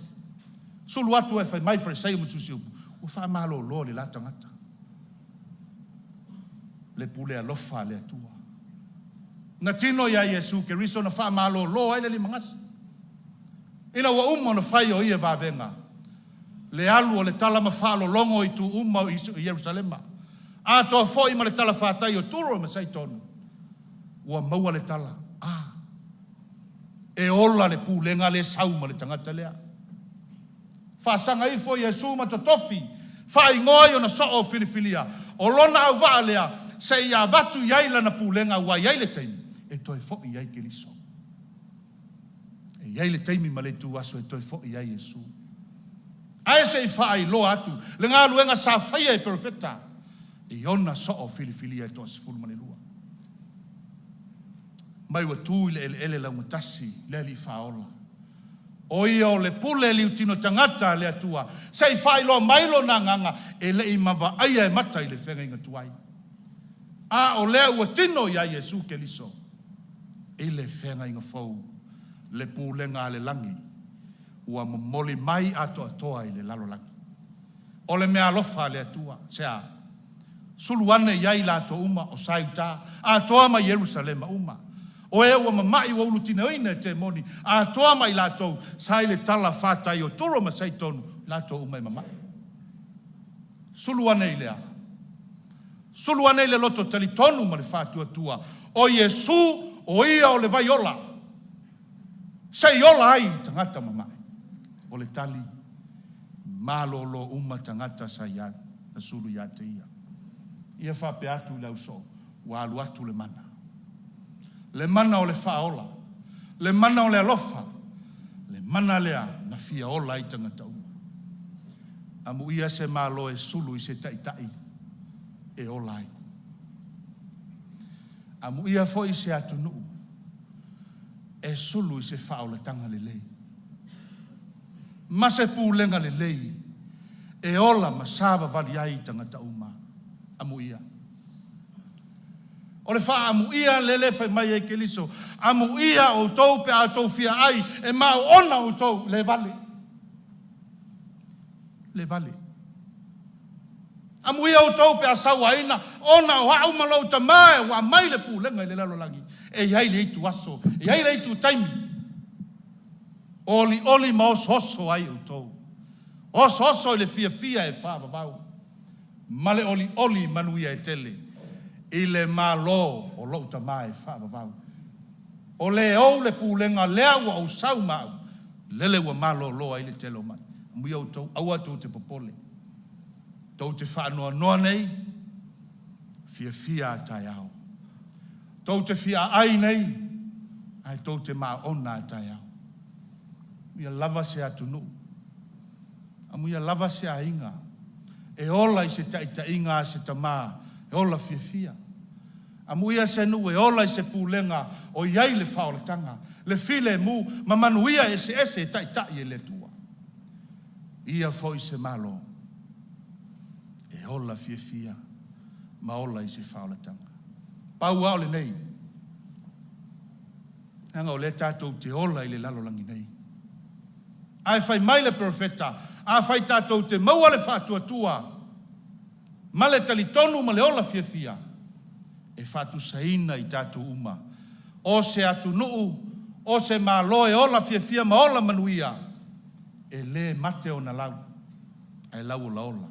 Sulu atu ae fai mai Farisai ma Tusiupu, ua faamalolo e le la tagata. Le pule alofa a le Atua. Na tino ia Iesu Keriso na faamalolo ai le limagase. Ina ua uma ona fai o ia vavega, le alu o le tala ma faalologo i itu uma o Ierusalema, atoa foi ma le talafatai o Turo ma Saitonu, ua maua le tala, “A, e ola le pulega lea e sau ma le tagata lea. Faasaga ifo Iesu ma totofi, faaigoa i ona soo filifilia, o lona auvaa lea seia avatu i ai lana pulega aua e i ai le taimi e toe foi ai Keriso. E i ai le taimi ma le ituaso e toe foi ai Iesu. Ae se i faailoa atu le galuega sa faia e perofeta i ona soo filifilia e toasefulumalua. Mai ua tu i le eleele laugatasi le Alii Faaola, o Ia o le pule liutino tagata a le Atua, se i faailoa mai Lona agaga e le i vaaia e mata i le feagaiga tuai, a o lea ua tino ia Iesu Keriso i le feagaiga fou, le pulega a le lagi ua momoli mai atoatoa i le lalolagi. O le meaalofa a le Atua, se a? Sulu ane i ai latou uma o sa i uta, atoa ma Ierusalema uma, o e ua mama'i ua ulutinoina e temoni, atoa ma i latou sa i le talafatai o Turo ma Saitonu, latou uma e mama'i. Sulu ane i le a? Sulu ane i le loto talitonu ma le faatuatua, o Iesu o Ia o le vai ola, se i ola ai tagata mama'i. O le tali, malolo uma tagata sa ia na sulu ia te Ia. Ia faapea atu i le ausoo, ua alu atu le mana, le mana o le faaola, le mana o le alofa, le mana lea na fia ola ai tagata uma. Amuia se Malo e sulu i se Taitai e ola ai. Amuia foi se atunuu e sulu i se faaolataga lelei ma se pulega lelei e ola ma savavali ai tagata uma. Amuia. O le faaamuia lele fai mai ai Keriso, amuia outou pe a outou fia ai e maoona outou, le vale, le vale. Amuia outou pe a sauaina ona o au ma lou Tama ua aumai le pulega i le lalolagi, e i ai le ituaso, e i ai le itutaimi, olioli ma osooso ai outou, osooso i le fiafia e faavavau ma le olioli manuia e tele i le Malo o lou Tama e faavavau. O le ou le pulega lea ua ou sau ma au, lele ua malolo ai le tele o mai. Amuia outou, aua tou te popole, tou te faanoanoa nei, fiafia a taeao. Tou te fiaai nei, ae tou te maona a taeao. Amuia lava se atunuu, amuia lava se aiga e ola i se taitaiga a se tama e ola fiafia. Amuia se nuu e ola i se pulega o i ai le faaolataga, le filemu ma manuia eseese e taitai e le Atua. Ia foi se Malo e ola fiafia ma ola i se faaolataga. Pau lava o lenei, leaga o lea tatou te ola i le lalolagi nei. Ae fai mai le Perofeta, afai tatou te maua le faatuatua ma le talitonu ma le ola fiafia, e faatusaina i tatou uma o se atunuu, o se Malo e ola fiafia ma ola manuia, e le mate ona lau, ae lau olaola.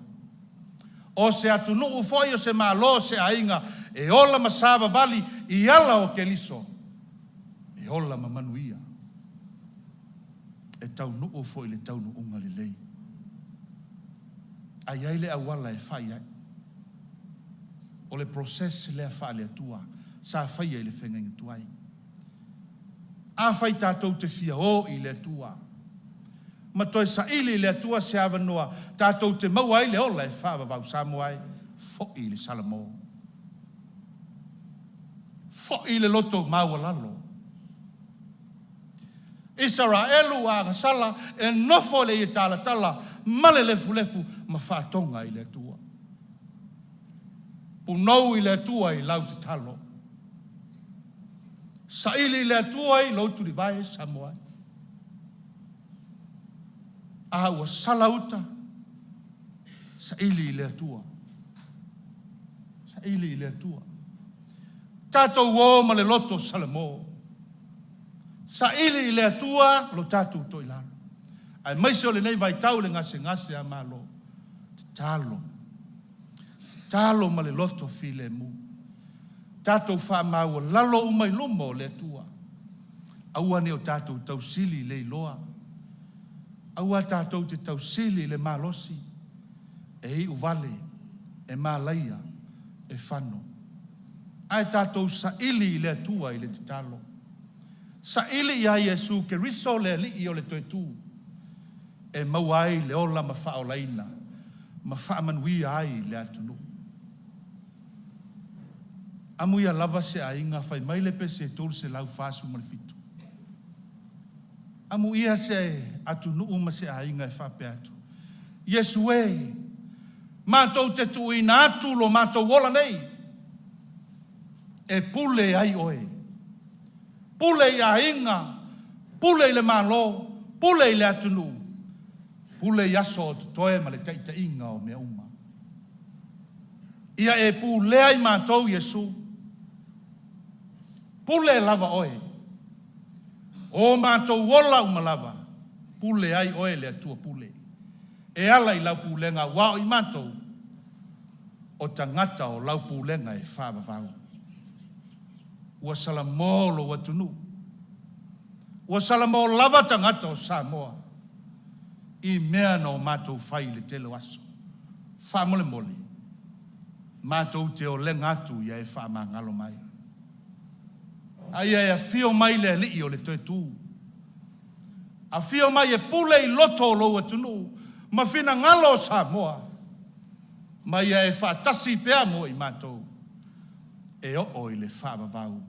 O se atunuu foi, o se Malo, o se aiga e ola ma savavali i ala o Keriso, e ola ma manuia, e taunuu foi i le taunuuga lelei. Ae i ai le auala e fai ai. O le process lea faale-Atua sa faia i le feagaiga tuai. Afai tatou te fia o i le Atua ma toe saili i le Atua se avanoa tatou te maua ai le ola e faavavau, Samoa e, foi i le Salamo, foi i le loto maualalo. Isaraelu a agasala e nofo i le ie talatala ma le lefulefu ma faatoga i le Atua. Punou i le Atua i lau tatalo, saili i le Atua i lou tulivae Samoa e. A ua sala uta, saili i le Atua, saili i le Atua. Tatou o ma le loto Salamo, saili i le Atua lo tatou toilalo, aemaise o lenei vaitau i le gasegase a Malo, tatalo, tatalo ma le loto filemu. Tatou faamaualalo uma i luma o le Atua, aua ne i o tatou tausili i le iloa, aua tatou te tausili i le malosi e iuvale, e malaia, e fano, ae tatou saili i le Atua i le tatalo. Saili ia Iesu Keriso le Alii o le toe-tu e maua ai le ola ma faaolaina ma faamanuia ai le atunuu. Amuia lava se aiga fai mai le pese 347, amuia se atunuu ma se aiga e faapea atu, Iesu e, matou te tuuina atu lo matou ola nei e pule ai oe, pule i aiga, pule i le Malo, pule i le atunuu, pule i aso o totoe ma le taitaiga o mea uma. Ia e pulea i matou Iesu, pule lava oe, o matou ola uma lava, pule ai oe le Atua pule, e ala i lau pulega aua o i matou o tagata o lau pulega e faavavau. Ua salamo lou atunuu, ua salamo lava tagata o Samoa i mea na o matou fai i le tele o aso. Faamolemole, matou te olega atu ia e faamagalo mai. A ia e afio mai le Alii o le toe-tu, afio mai e pule i loto o lou atunuu ma finagalo o Samoa, ma ia e faatasi pea mo i matou e oo i le faavavau.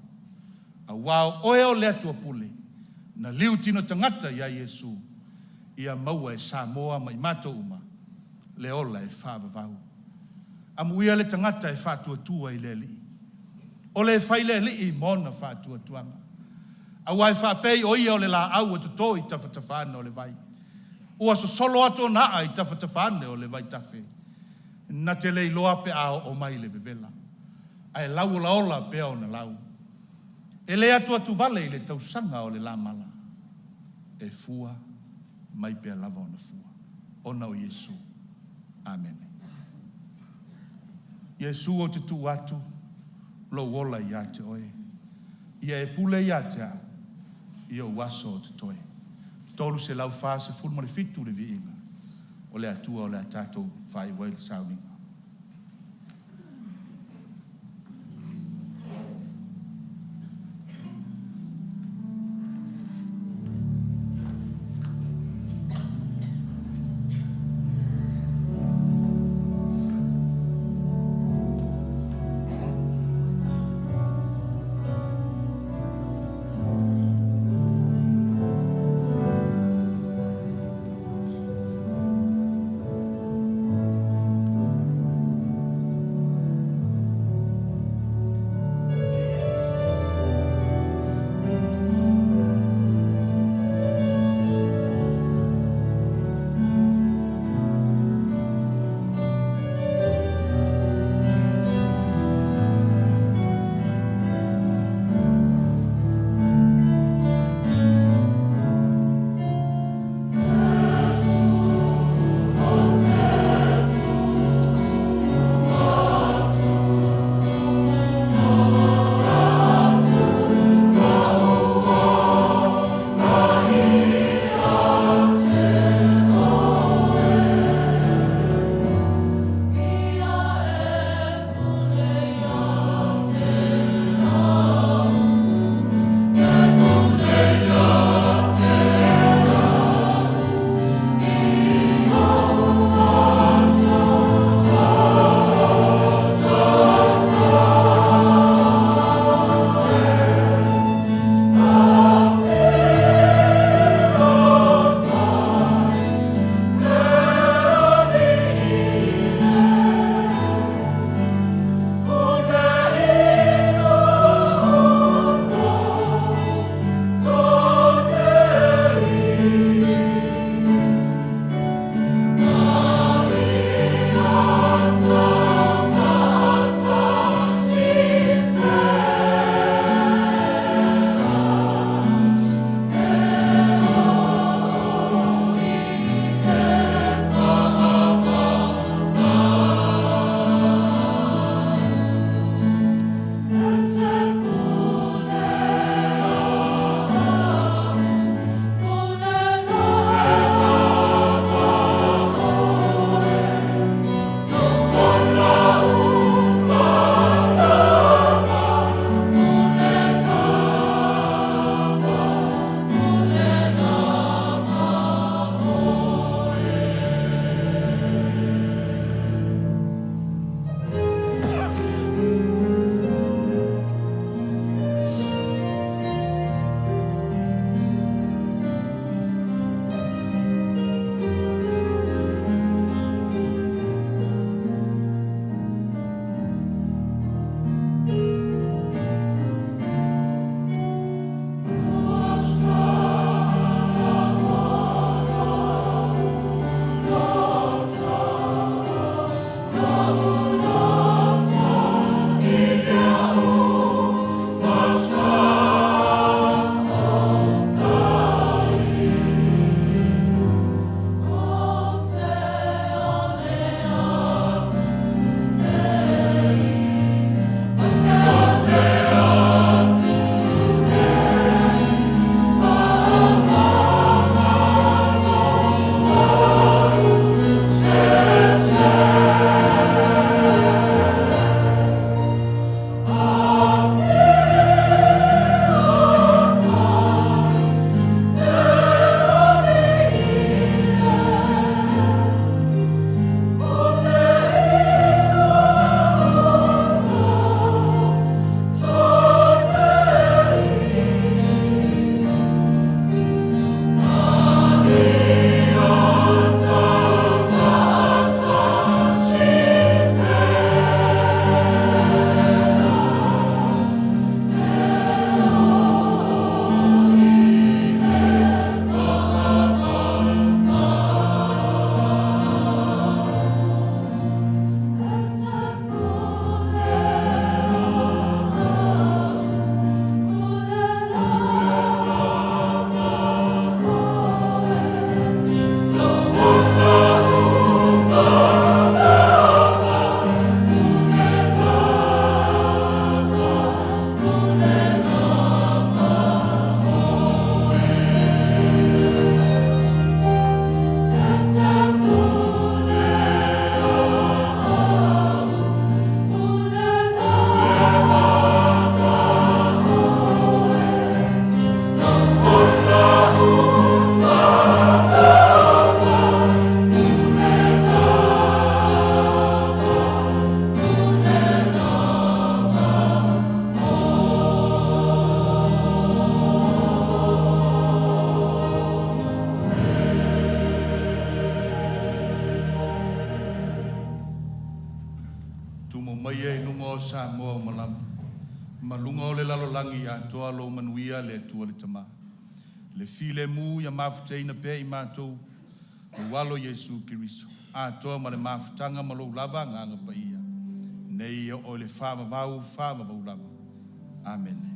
Aua o oe o le Atua pule, na liutino tagata ia Iesu, ia maua e Samoa ma i matou uma le ola e faavavau. Amuia le tagata e faatuatua i le Alii, o le fai le Alii ma ona faatuatuaga. Aua e faapei o ia o le laau e toto i tafatafa ane o le vai, ua sosolo atu ona aa i tafatafa ane o le vaitafe. Na te le iloa pe a oo mai le vevela, ae lau olaola pea ona lau. E le atuatuvale i le tausaga o le lamala, e fua mai pea lava ona fua, ona o Iesu. Amene. Iesu ou te tuu atu lou ola ia te oe, ia e pule ia te au i ou aso o totoe. 347 le viiga o le Atua o le a tatou faaiu ai le sauniga. Aumaia i luga o Samoa uma lava, ma luga o le lalolagi atoa lou manuia le Atua le Tama, le filemu ia mafutaina pea i matou, lou alo Iesu Keriso, atoa ma le mafutaga ma lou lava Agaga Paia, nei e oo i le faavavau, faavavau lava. Amene.